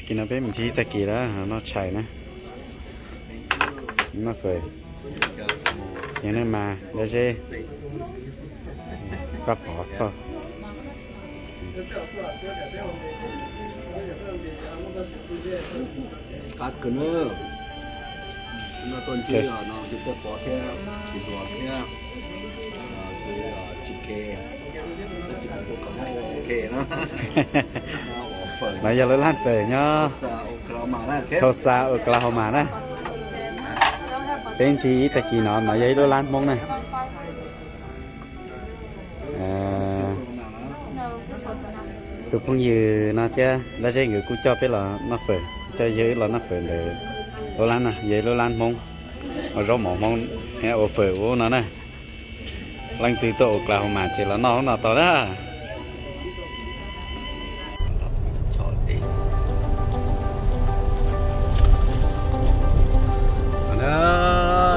Kis no peb mus ntsib tag kis lawm, noj tshais na, noj fawm, yog nej mas dab zeb, pab pov thoj. Qab kawg na, no tuaj ntsib no tsis txawj pov thiab, tsis hluas thiab, tsis ke, tsis ke no. Los yog lub laj fawm nyob Tulsa, Oklahoma na. Peb ntsib ib tag kis no, no yog ib lub lab Hmoob na. Tus phooj ywg no thiab dab zeb nkawd kuj coj peb los noj fawm, coj yawg wb los noj fawm ntawm lub lab no, yog ib lub lab Hmoob, ua zaub mov Hmoob, ua fawm ub no na. Leej twg tuaj Oklahoma ces los noj ub no tau na.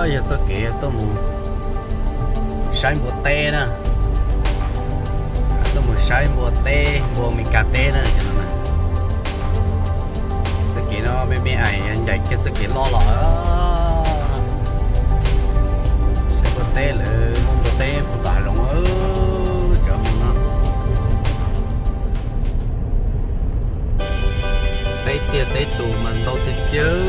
Yog txoj kev tuaj mus saib npua teb na, tuaj mus saib npua teb, npua Amelikas teb na. Txoj kev no me me ais ncaim kiag txoj kev loj los. Saib npua teb lawv muaj npua teb puag tom hav zoov, cov mus no. Teb tiag teb tus mas ntau tiag tiag.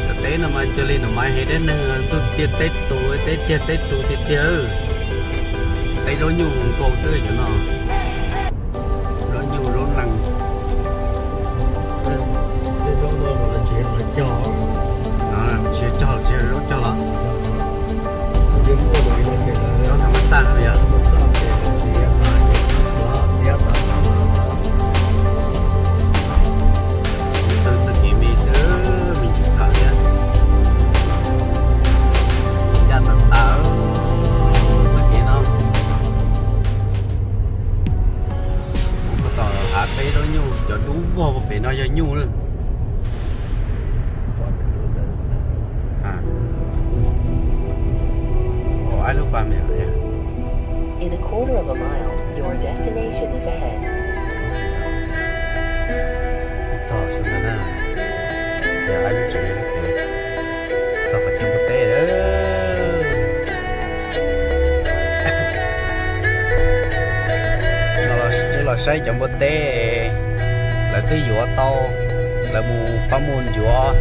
Cov teb no mas cuag li nws mas hais dab neeg ntuj tiag teb tus, teb tiag teb tus tiag tiag. Teb zaub nyuj nkaus xwb cov no. Zaub nyuj zaub nees. Tsis cog los tsis zaub cog los. Zaub tham mas xaj no yog. Txoj kev me xwb, me ntsis thawm thiab. Ncaj tas tas txoj kev no. Mus puag tom hav teb zaub nyuj, cov dub vog puag pem no yog nyuj lawm. Ua lub pa me. In a quarter of a mile, your destination is ahead. Txog sub ntawd na, yog lub tsev, txog qhov chaw npua teb lawm. Wb los saib cov npua teb, lawv twb yuav tau, lawv mus pab mus yuav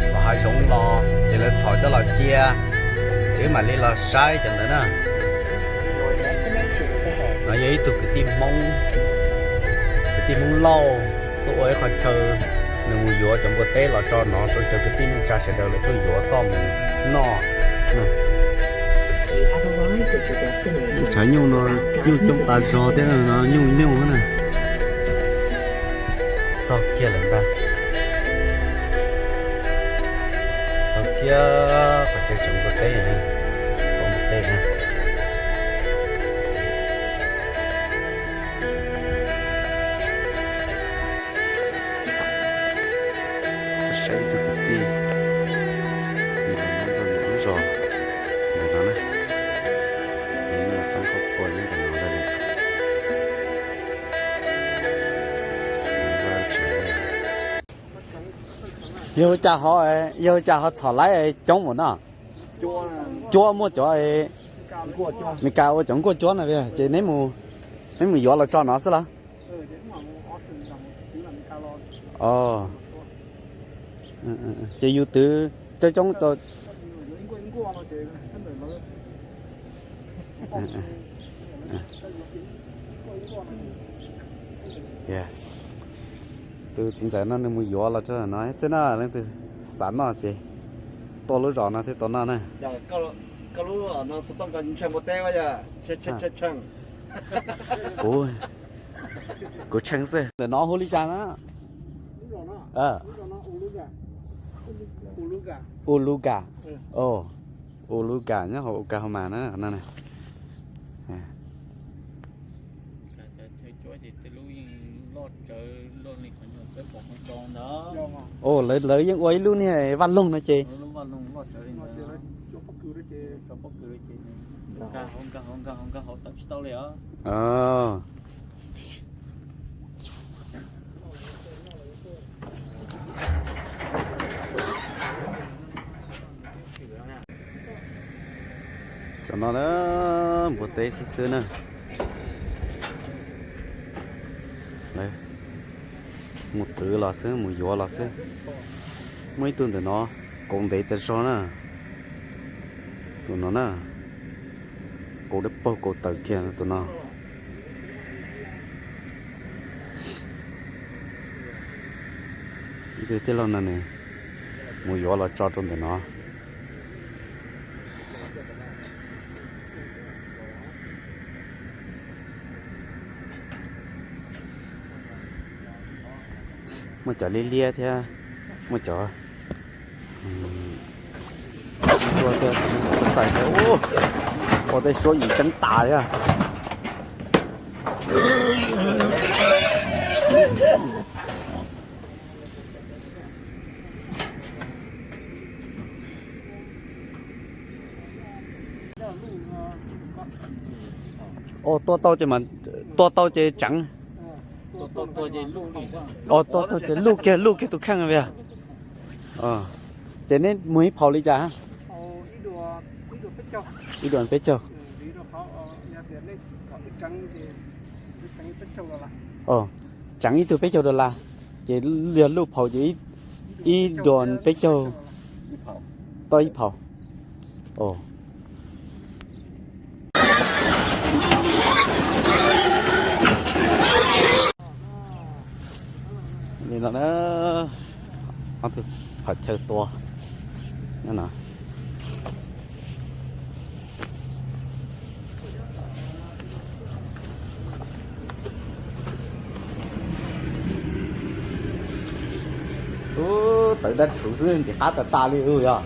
tom hav zoov los ces lawv txhom coj los cia, wb mam li los saib cov ntawd na. No yog ib tug kwv tij Hmoob, kwv tij Hmoob Lauj tuaj ua ib qho chaw, nws mus yuav cov npua teb los tso no rau cov kwv tij neej tsa sawv daws lawv tuaj yuav coj mus noj. Lub tshav nyuj no nyuj coob tas zog thiab no, nyuj nyuj na. Txog kiag lawm ntag. Txog kiag qhov chaw tseem npua teb, npua teb na. Saib ib tug kwv tij, nws nyob rau ntawm lub zos ntawm no na, nws los tab qhov pua nyob ntawm no lawm. Yog ua cas ho, yog ua cas ho txhom laib coob mus no? Cuab muaj cov Meskas ua cov nkuaj cuab no ces neb mus yuav los tso no xwb los? Ces yus twv coob coob tau. Tus txiv ntxawm no nws mus yuav los tso no xwb na, leej twg xav noj ces tuaj lub zos no thiaj tau noj na. Kuv, kuv tshee xwb. Ntawm no hu li cas na? Uluga. Uluga nyob hauv Oklahoma na no. Lawv yeej ua ib lub niag vaj loog no ces. No na, npua teb xwb xwb na. Mus twv los xwb, mus yuav los xwb. Muaj ib tug ntawm no, kaus ntev tas zog na. Tus no na, kaus dawb paug kaus tawm kiag tus no. Ib tug tij laug no nws mus yuav los tso rau ntawm no. Muaj cov liab liab thiab, muaj cov ua txais thiab. Ua tej suab yim ceeb tas thiab. Tua tau ces mas, tua tau ces tseev. Tua tau ces luj kiag, luj kiag tus kheej li. Ces neb muag ib phaus li cas? Ib duas peb caug. Tseev ib tug peb caug dollar, ces yog luj phaus ces ib duas peb caug tau ib phaus. Li no na, ob tug phaum chaw tua no. Ub, tawv dab rhuv xwb ntxim qab tas tas li ub yog.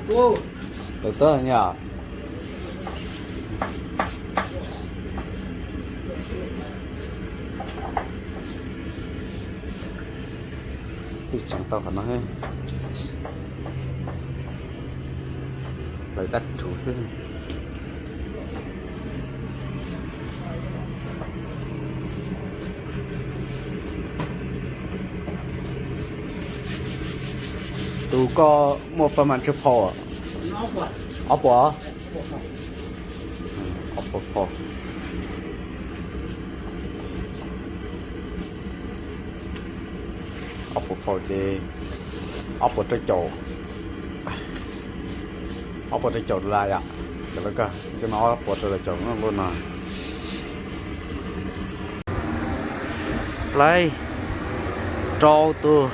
Tawv tuaj yog. Twb tseev tau qhov no, lawv dab rhuv xwb. Tus koj muaj paj mas tsawg phaus? Ob puas? Ob puas phaus. Ob puas phaus ces ob puas rau caum, ob puas rau caum dollar yom. Cov lawv koj cov no ob puas rau caum lub no. Plaub, rau tus,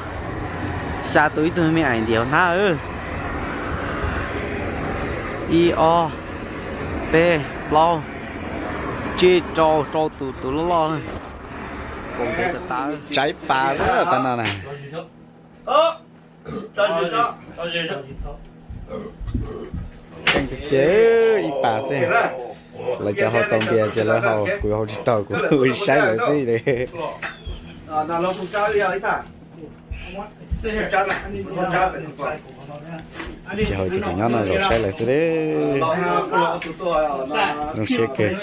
xya tus ib tug me aim ntiav hnab. Ib ob peb plaub tsib rau, rau tus, tus loj loj na. Tsaiv pas tas no na. Keej tiag tiag, ib pas xwb. Lawv cov haus tau npias ces lawv haus, kuv haus tsis tau, kuv ua saib lawv xwb li. Tsis haus ces kuv nyob no zaum saib lawv xwb li. Zoo siab kawg.